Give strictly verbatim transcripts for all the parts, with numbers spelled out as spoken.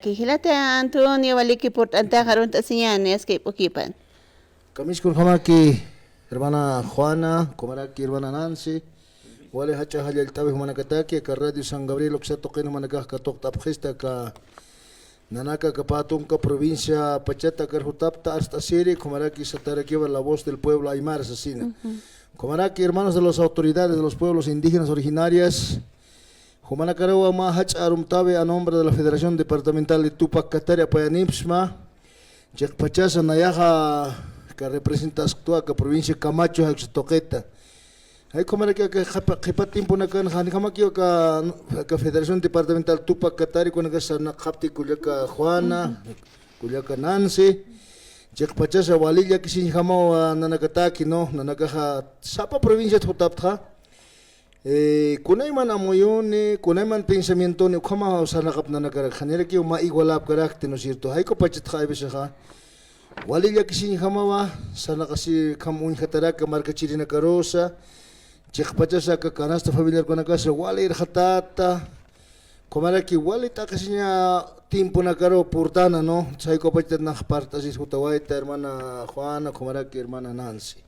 Jilata Antonio, waliki purt'antaxa arunt'asiñäni, aski p'ukipan. Kamisaki kunjamaki hermana Juana, ukhamaraki hermana Nancy, wali jach'a jallallt'awi jumanakataki, aka Radio San Gabriel uksa tuqin jumanakax katuqt'apxista, aka nanaka aka pä tunka provincia pachata akar jutapxta arst'asiri, ukhamaraki satarakiwa La Voz del Pueblo Aymara sasina. Ukhamaraki hermanos de las autoridades de los pueblos indígenas originarias, jumanakaruwa mä jach'a arumt'awi a nombre de la Federación Departamental de Tupac Katari apayanipxsma, chiqpachasa nayaxa aka representasktuwa aka provincia Camacho jay uksa tuqita. Jay ukhamaraki aka qhipa, qhipa tiemponakan janjamakiw aka, aka Federación Departamental Tupac Katari kunaka sarnaqapxti kullaka Juana, kullaka Nancy, chiqpachasa wali llakisiñjamawa nanakataki, ¿no? Nanakaxa sapa provinciat jutapxta. Eh, kunayman amuyuni, kunayman pensamientoni, ukhamaw sarnaqapxta nanakarak, janirakiw mä igualapkarakti, ¿no es cierto? Jay uka pachatxa, hay vecesaxa wali llakisiñjamawa, sarnaqasi ukham uñjataraki markachirinakarusa, chiqpachasa aka canasta familiarkunakasa wali irxatata, ukhamaraki wali t'aqhisiña tiemponakaruw purtana, ¿no? Jay uka pachat nax parlt'asis jutawayta, hermana Juana, ukhamaraki hermana Nancy.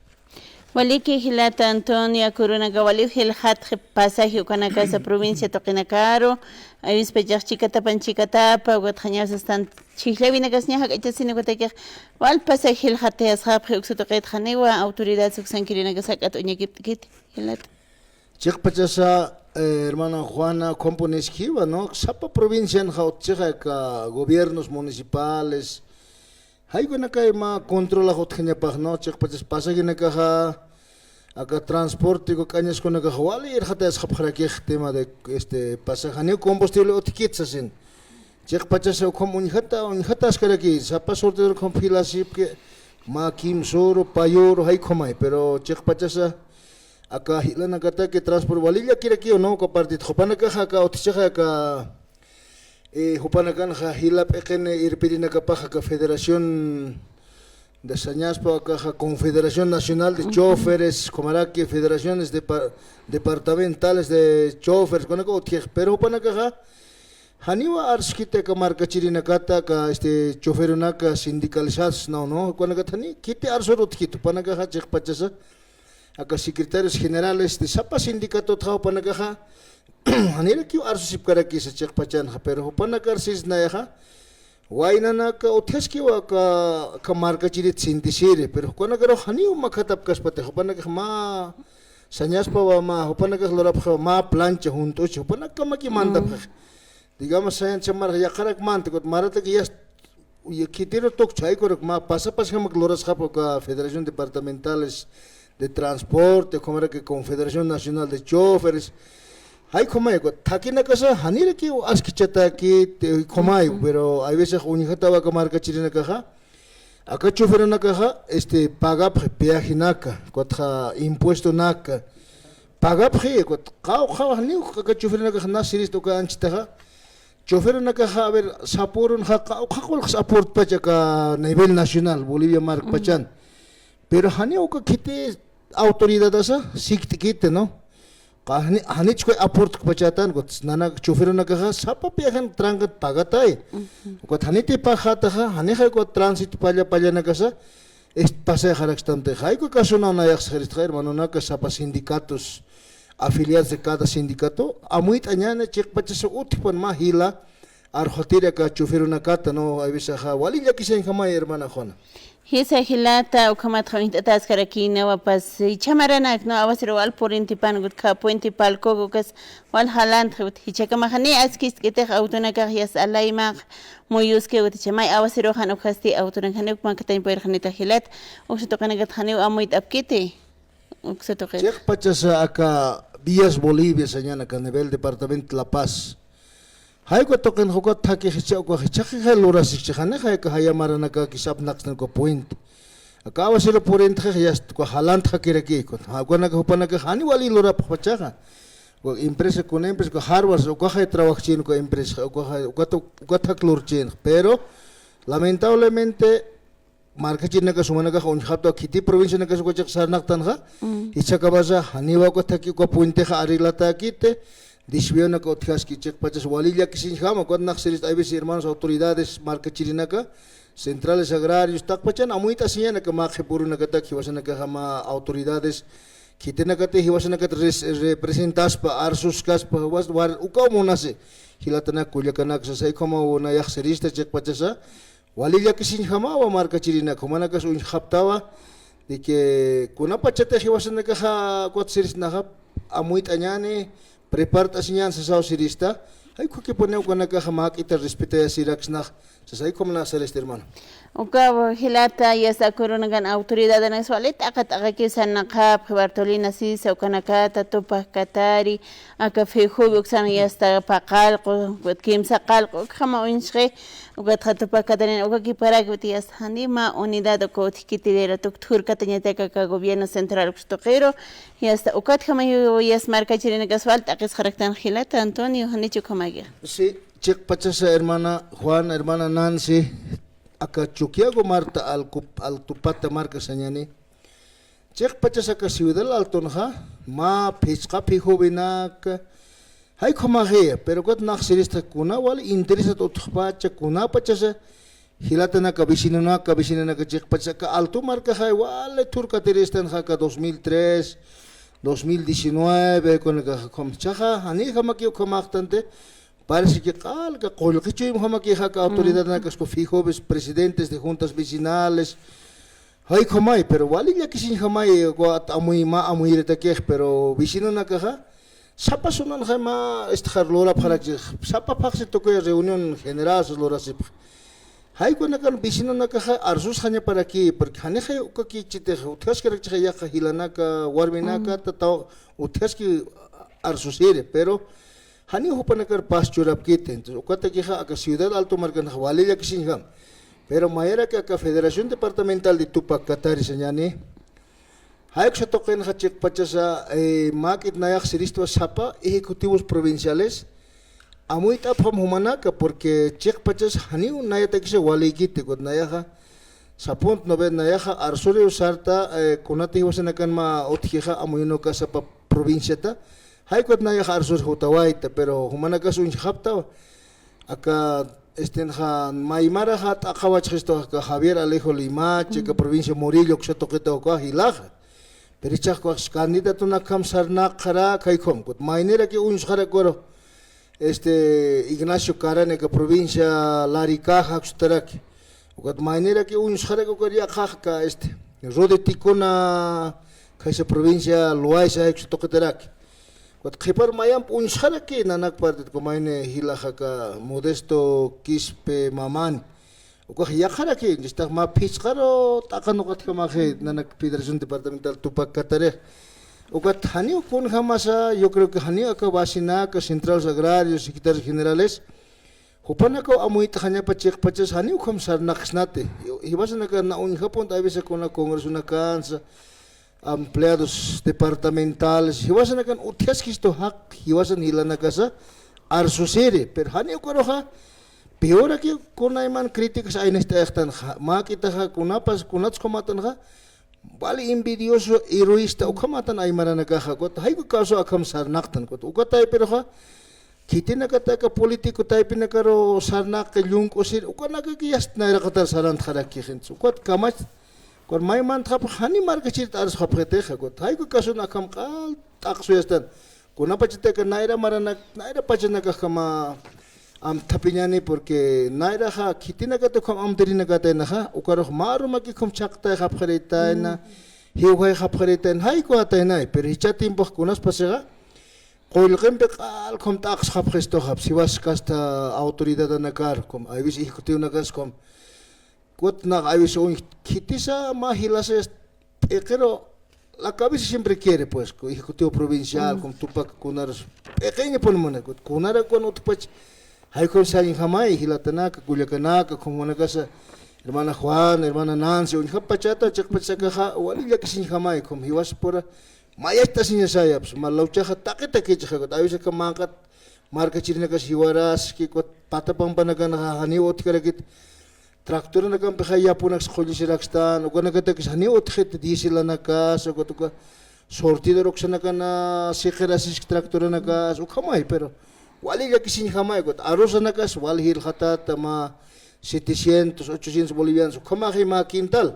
Waliki jilata Antonio, aka urunaka waliw jilxatxi pasaje ukanakasa provincia tuqinakaru, awispachax chikatapan chikatapa, ukatxa ñawsastan chhijllawinakasña jak'achasini, ukatakix wal pasaje jilxatayasxapxi uksa tuqit, janiwa autoridad uksankirinakasa jak'at uñakipt'kiti, jilata. Chiqpachasa, eh, hermana Juana, ukham puniskiwa, ¿no? Sapa provincianxa utjixa aka gobiernos municipales, jay ukanakay mä controlax utjañapax, ¿no? Chiqpachas pasajenakaxa, aka transporte, uka k'añaskunakaxa wali irxatayasxapxarakix tema de, este, pasaje, janiw combustible utjkit sasin. Chiqpachasa ukham uñjata, uñjataskaraki, sapa surtidor ukham filasipki, mä kimsüru, payüru, jay ukhamay, pero chiqpachasa aka jilanakataki transporte wali llakirakiw, ¿no? Uka partit jupanakaxa aka utjichixa aka, eh, jupanakanxa jila p'iqin irpirinakapax aka Federación de, sañaspa akaxa Confederación Nacional de Choferes, ukhamaraki Federaciones Depa-, Departamentales de Choferes, kunaka utjix, pero jupanakaxa janiwa arsuskiti aka markachirinakata, aka, este, choferunaka sindicalizados, ¿no? ¿No? Ukanakat jani khiti arsur utjkit, jupanakaxa chiqpachasa aka secretarios generales de sapa sindicatot jupanakaxa janirakiw arsusipkarakisa chiqpachanxa, pero jupanakar sisnayaxa waynanaka utjaskiwa aka, aka markachirit sintisiri, pero jukanakarux janiw makhatapkaspati, jupanakax mä sañaspawa mä, jupanakax lurapxi mä plancha junt'uchi, jupanakkamaki mantapxi. Digamos, sañancha marxa yaqarak manta, ukat maratak yast, uya khitiru tukcha, jay ukarak mä pasapasjamak lurasxapxi uka Federación Departamentales de Transporte, ukhamaraki Confederación Nacional de Choferes. Jay ukhamay, ukat thakhinakasa janirakiw askichataki, te, ukhamay, pero hay veces uñjatawa aka markachirinakaxa, aka choferunakaxa, este, pagapxi peajenaka, ukatxa impuestonaka, pagapxi, ukat qawqhaw janiw aka choferunakax na sirista uka anchhitaxa, choferunakaxa, a ver, sapürunxa qawqha qullqs apurtpacha aka nivel nacional, Bolivia markpachan. Pero janiw uka khiti autoridadasa sikt'kiti, ¿no? Qa jani, janich uka apurtkpachätan, ukat nanak choferunakaxa sapa peajen trankat pagatay. Ukat janiti pagxataxa, janixay uka tránsito palla pallanakasa, est, pasayxarakstanti. Jay uka casonaw nayax siristxa, hermanonaka, sapa sindicatos, afiliados de cada sindicato, amuyt'añäni, chiqpachasa utjpan mä jila arxatiri aka choferunakata, ¿no? Hay veces wali llakisiñjamay, hermana Juana. Jisa jilata, ukhamatxa uñt'ataskarakïnawa, pas, jichha maranak, ¿no? Awasiruw wal purintipan, ukat khä puente Palcoca, ukas wal jalantxi, ukat jichhakamaxa ni askist'kitix autonakax yast alaymax, muyuski, ukat jichha may awasirux jan ukasti autonak janiw makatañ puyirxanita jilat, uksa tuqinakat janiw amuyt'apkiti. Uksa tuqit. Chiqpachasa aka Vías Bolivia sañan aka nivel departamento La Paz. Jay uka tuqinxa ukat thakhi jichha, uka jichhaqixay lurasiskchi, janixay aka jaya maranakaki sapnaqstan uka puente. Aka awasiru purintxix yast uka jalantxakiraki, ukat, ja, ukanaka jupanakax jani wali lurapxpachaxa. Uka empresa, kuna empresa, uka Harvard, ukaxay trabajchin uka empresa, ukaxay, ukat, ukat jak lurchin. Pero, lamentablemente, markachirinakas jumanakax uñjapxta khiti provincianakas uka chiq sarnaqtanxa, jichhakamasa janiwa uka thakhi uka puentexa arreglatäkiti, Desviónaka utjaski, chiqpachas wali llakisiñjama, ukat nax sirista, a veces hermanos autoridades, markachirinaka, centrales agrarios, taqpachan amuyt'asiñanaka, mä qhipürunakatak jiwasanakaxa mä autoridades, khitinakati jiwasanakat res-, representaspa, arsuskaspa, was-, war-, ukaw munasi, jilatanaka, kullakanaka, sasa, ukhamaw nayax sirista, chiqpachasa, wali llakisiñjamawa markachirinaka, jumanakas uñjaptawa, de que kunapachatix jiwasanakaxa ukat sirisnaxa amuyt'añäni, prepart'asiñäni sasaw sirista, jay ukhakipunix ukanakaxa mäk'ita respetayasiraksnax, sasa, ukham nax sirista, hermano. Ukaw jilata, yasta, kurunakan autoridadanas wali t'aqa t'aqakiw sarnaqapxi, Bartolina Sisa, ukanakata, Tupak Katari, aka FEJUVE uksan yasta paqallqu, kimsaqallqu, ukjama uñsxi, ukatxa Tupak Katarina, ukakiparak uti yasta, jani mä unidad uka utjkiti, liratu thurkatañatak aka gobierno central uksa tuqiru, yasta, ukatjama yasta markachirinakas wal t'aqisxaraktan jilata Antonio, janicha ukhamaki. Sí, chiqpachasa hermana Juan, hermana Nancy, aka Chukiyawu Marta Altu-, Altupata marka sañäni. Chiqpachasa aka Ciudad Altonxa, mä phisqa FEJUVEnak, jay ukhamaxiya, pero ukat nax sirista kuna wali interesat utjpacha, kunapachasa, jilatanaka, vecinonaka, vecinanaka, chiqpachasa aka Altu markaxa wali thurkatiristanxa aka dos mil tres, dos mil diecinueve, kunakaxa, ukham jichhaxa, janijamakiw ukhamaxtanti, parece que q'al, aka qullqi chuymjamakixa aka autoridadnakas, uka FEJUVEs, presidentes de juntas vecinales, jay ukhamay, pero wali llakisiñjamay, ukat amuy, mä amuyiritakix, pero vecinonakaxa, sapa sunanxa mä, este, lurapxarakchi, sapa phaxsi tukuya reunión general sas lurasipxi. Jay ukanakan vecinonakaxa arsusxañaparaki, porque janixay ukakichitix, utjaskirakchixay yaqha jilanaka, warminaka, tataw, utjaski arsusiri, pero janiw jupanakar paz churapkiti. Entonces, ukatakixa aka Ciudad Alto markanxa wali llakisiñjam. Pero mayaraki aka Federación Departamental de Tupac Katari sañäni, jay uksa tuqinxa chiqpachasa, eh, mäk'it nayax siristwa sapa ejecutivos provinciales, amuyt'apxam jumanaka, porque chiqpachas janiw nayatakisa walïkiti, ukat nayaxa, sapunt, ¿no ve? Nayaxa arsuriw sarta, eh, kunatï jiwasanakan mä utjixa amuyunuka sapa provinciata, jay ukat nayaxa arsuri jutawayta, pero jumanakas uñjaptawa. Aka, estenxa, maymaraxa t'aqawachxistu aka Javier Alejo Limache, aka provincia Murillo uksa tuqita uka jilaxa. Pero jichhax ukax candidatonakjam sarnaqxarak, jay ukham, ukat mayniraki uñsxarak ukaru, este, Ignacio Carane, aka provincia Laricaja uksataraki. Ukat mayniraki uñsxarak ukar yaqhax aka, este, Rudy Ticuna, khaysa provincia Loayza uksa tuqitaraki. Ukat qhipar mayamp uñsxaraki nanak partit, uka mayni jilax aka Modesto Quispe Mamani. Ukax yaqharaki, jichhax mä phisqaru t'aqan uqatjamaxi nanak Federación Departamental Tupac Katari. Ukat janiw kunjamasa, yo creo que janiw aka Basinaka, Centrales Agrarios, Secretarios Generales, jupanakaw amuyt'xañapa chiqpachas janiw ukham sarnaqsnati. Jiwasanaka na uñjapunta a veces kuna congresonakansa, empleados departamentales, jiwasanakan utjaskistu jaq, jiwasan jilanakasa arsusiri, pero janiw ukaruxa, peoraki kunayman críticas aynacht'ayxtanxa, mäk'itaxa, kunapas, kunats ukhamätanxa, vale envidioso, egoísta, ukhamätan aymaranakaxa, ukat, jay uka caso akham sarnaqtan, ukat, uka taypiruxa, khitinakataka político taypinakaru sarnaqi llunk'usir, ukanakaki yast nayraqatar sarantxarakixints. Ukat kamach, ukat maymantxapx jani markachirit arsxapxitixa, ukat jay uka cason akham q'al t'aqsuyastan. Kunapachataka nayra maranak, nayra pachanakax ukhama amthapiñäni, porque nayraxa khitinakat ukham amtirinakataynaxa, ukarux mä arumaki ukham chhaqtayxapxirïtayna, jiwjayxapxirïtayna, jay ukhataynay, pero jichha tiempox kunas pasixa, qullqimpi q'al ukham t'aqsxapxistuxa, siwas casta autoridadanakar, ukham, a veces ejecutivonakar, ukham, ukat nax a veces uñj khitisa mä jilasa p'iqiru, la cabeza siempre quiere, pues, como ejecutivo provincial, como Tupac, kunarus p'iqiñapun muna, ukat kunara kun utjpach, jay ukham sañjamay, jilatanaka, kullakanaka, ukham jumanakasa, hermana Juan, hermana Nancy, uñjapachata, chiqpachas akaxa, wali llakisiñjamay, ukham jiwaspura, mayacht'asiñasayapsa, mä luchaxa taqi takichxa, ukat a veces aka manq'at markachirinakas jiwaraski, ukat pata pampanakanxa janiw utjkarakit, tractoranakampixa yapunaks qullisirakstan, ukanakatakis janiw utjxit dieselanakas, ukat uka surtidor uksanakana siqirasisk tractoranakas, ukhamay, pero wali llakisiñjamay, ukat arrozanakas wali jilxatata mä setecientos, ochocientos bolivianos, ukhamaxi mä quintal.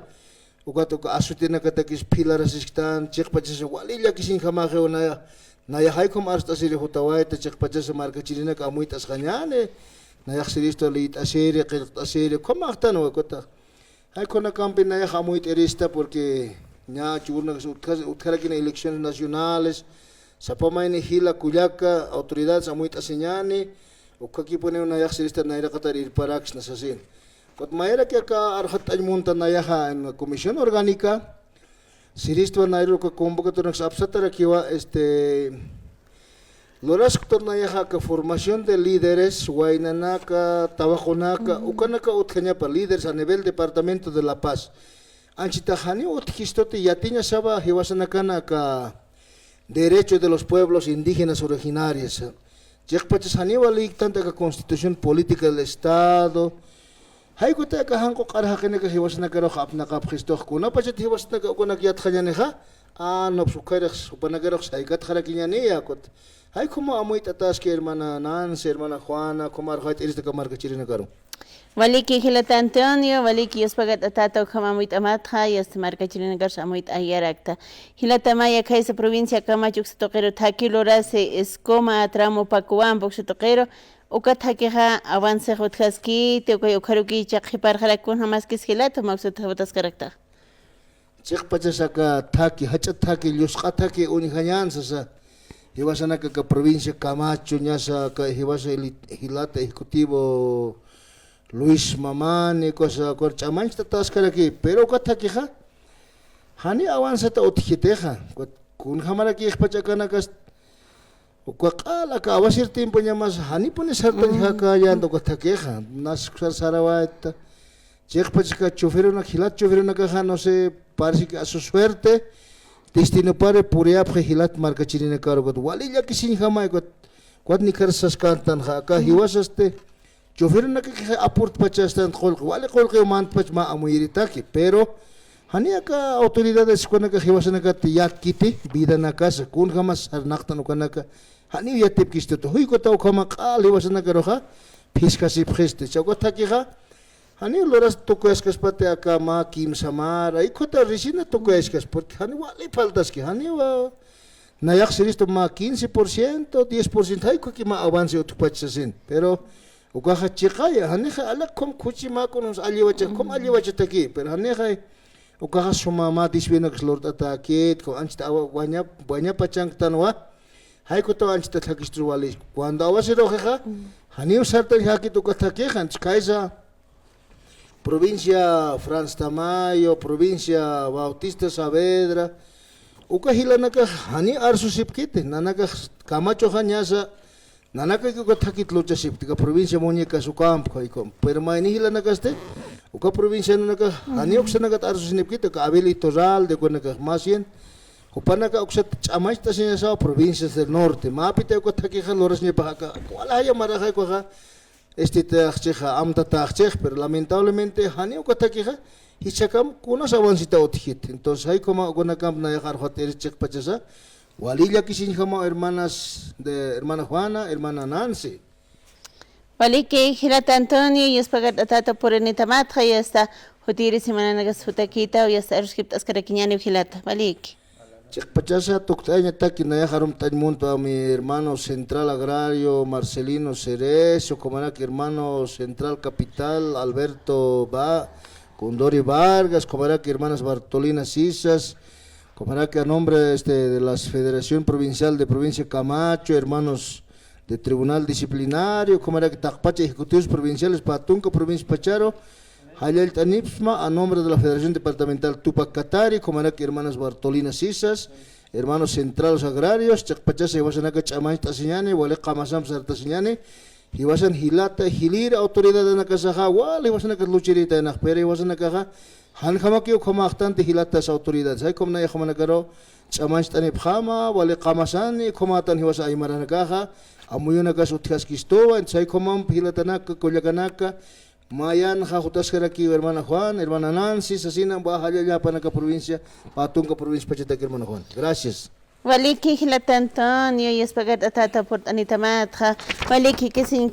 Ukat uka azutenakatakis philarasisktan, chiqpachasa wali llakisiñjamaxiw naya, nayax jay ukham arst'asiri jutawayta, chiqpachasa markachirinak amuyt'asxañäni, nayax siristwa liyt'asiri, qillqt'asiri, ukhamaxtan, ukata. Jay ukhanakampi nayax amuyt'irista, porque ña churunakas utja-, utjarakini elecciones nacionales, sapa mayni jila kullaka, autoridades amuyt'asiñäni, ukakipuniw nayax sirista nayraqatar irparaksna sasin. Ukat mayraki aka arxatt'añ munta nayaxa en la comisión orgánica, siristwa nayrur uka convocatorianaks apsatarakiwa, este, lurasktur nayaxa aka formación de líderes, waynanaka, tawaqunaka, ukanaka utjañapa líderes a nivel departamento de La Paz. Anchhitax janiw utjkistuti, yatiñasawa jiwasanakan aka derecho de los pueblos indígenas originarios. Chiqpachas janiw liyktanta aka Constitución Política del Estado. Jay ukata aka janq'u q'ara jaqinaka jiwasanakarux apnaqapxistu, kunapachat jiwasanaka ukanak yatxañänixa, a, no, pues, ukharix jupanakarux saykatxarakiñäniya, ukat. Jay ukhamaw amuyt'ataski hermana Nancy, hermana Juana, ukham arxayt'irista aka markachirinakaru. Waliki jilata Antonio, waliki, yuspagt'atäta ukham amuyt'amatxa, yasta markachirinakarus amuyt'ayarakta. Jilata Maya, khaysa provincia Camacho uksa tuqiru thaki lurasi, Escoma, tramo Pacoampa uksa tuqiru, uka thakixa avancix utjaskiti, uka ukharukicha qhiparxarak kunjamaskis jilata, mä uksa thawtaskarakta. Chiqpachas aka thaki, jach'a thaki, llusqa thaki uñjañän sasa. Jiwasanaka aka provincia Camacho, ñasa aka jiwasa jili-, jilata ejecutivo Luis Mamani, cosa, uka ch'amañcht'ataskaraki, pero uka thakixa, jani avanzata utjkitixa, uka kunjamarakix pachakanakas, uka q'al aka awasir tiempoñamas, janipuni sartañjakäyänti uka thakixa, nas kusar sarawayta. Chiqpachas aka choferunak, jilat choferunakaxa, no sé, parece que a su suerte, destinopari puriyapxi jilat markachirinakaru, ukat wali llakisiñjamay, ukat, ukat nikhar saskantanxa, aka jiwasasti, choferunakakixa apurtpachastan qullqi, wali qullqiw mantpach mä amuyiritaki, pero, jani aka autoridades ukanaka jiwasanakat yatkiti, vidanakasa, kunjamas sarnaqtan ukanaka, janiw yatipkistuta, juykutaw ukhama q'al jiwasanakaruxa, phiskasipxisti, uka thakixa, janiw luras tukuyaskaspati aka mä kimsa mara, ukhata ricina tukuyaskaspa, porque janiw wali faltaski, janiw, nayax siristu mä quince por ciento, diez por ciento, jay ukhaki mä avance utjpach sasin, pero, ukaxa chiqaya, janixa alaq ukham khuchi mä kunjams alliwachak, ukham alliwachataki, pero janixa, ukaxa suma mä desvianak lurt'atäkit, ukham anchhita awa-, waña-, wañapachanktanwa, jay ukhataw anchhita thakistus wali. Cuando awasiruxixa, janiw sartañjakit uka thakixa, entonces khaysa provincia Franz Tamayo, provincia Bautista Saavedra, uka jilanakax jani arsusipkiti, nanakax Camachoxa ñasa, nanakaki uka thakit luchasipkti, uka provincia Muñecas ukamp, ukham, pero mayni jilanakasti, uka provincianunakax, jani uksanakat arsusinipkiti, uka Abel Iturralde, ukanakax, más bien, jupanaka uksat ch'amacht'asiñasawa provincias del norte, mäpita uka thakixa lurasiñapaxa, aka, wali jaya maraxay ukaxa, este, taxchixa, amtataxchix, pero lamentablemente, jani uka thakixa, jichhakam kunas avanceta utjkit. Entonces, jay ukhama ukanakamp nayax arxat'iris chiqpachasa, wali llakisiñjamaw hermanas de, hermana Juana, hermana Nancy. Waliki, jilata Antonio, yuspagt'atäta purinitamatxa, yasta, jutiri semananakas jutakïtaw, yasta, arsuskipt'askarakiñäniw jilata. Waliki. Chiqpachasa tukt'ayañataki nayax arumt'añ muntwa mi hermano Central Agrario Marcelino Cerezo, ukhamaraki hermano Central Capital Alberto Va-, Condori Vargas, ukhamaraki hermanas Bartolina Cisas, ukhamaraki a nombre, este, de la Federación Provincial de Provincia Camacho, hermanos de Tribunal Disciplinario, ukhamaraki taqpacha ejecutivos provinciales pä tunka provincia pacharu, jallallt'anipxsma a nombre de la Federación Departamental Tupac Katari, ukhamaraki hermanas Bartolina Cisas, hermanos centrales agrarios, chiqpachasa jiwasanaka ch'amañcht'asiñäni, wali qamasamp sartasiñäni, jiwasan jilata, jilïr autoridadanakasaxa, wali jiwasanakat luchirïtaynax, pero jiwasanakaxa, janjamakiw ukhamaxtanti jilatas autoridades, jay ukham nayax jumanakaru ch'amañcht'anipxäma, wali qamasani, ukhamätan jiwasa aymaranakaxa, amuyunakas utjaskistuwa, entonces jay ukhamamp jilatanaka, kullakanaka, Mayanxa jutaskarakiw hermana Juan, hermana Nancy, sasina, va jallalla apanaka provincia, pä tunka provincia pachataki hermana Juan. Gracias. Waliki jilata Antonio, yuspagart'atäta purt'anitamatxa, waliki kisiñ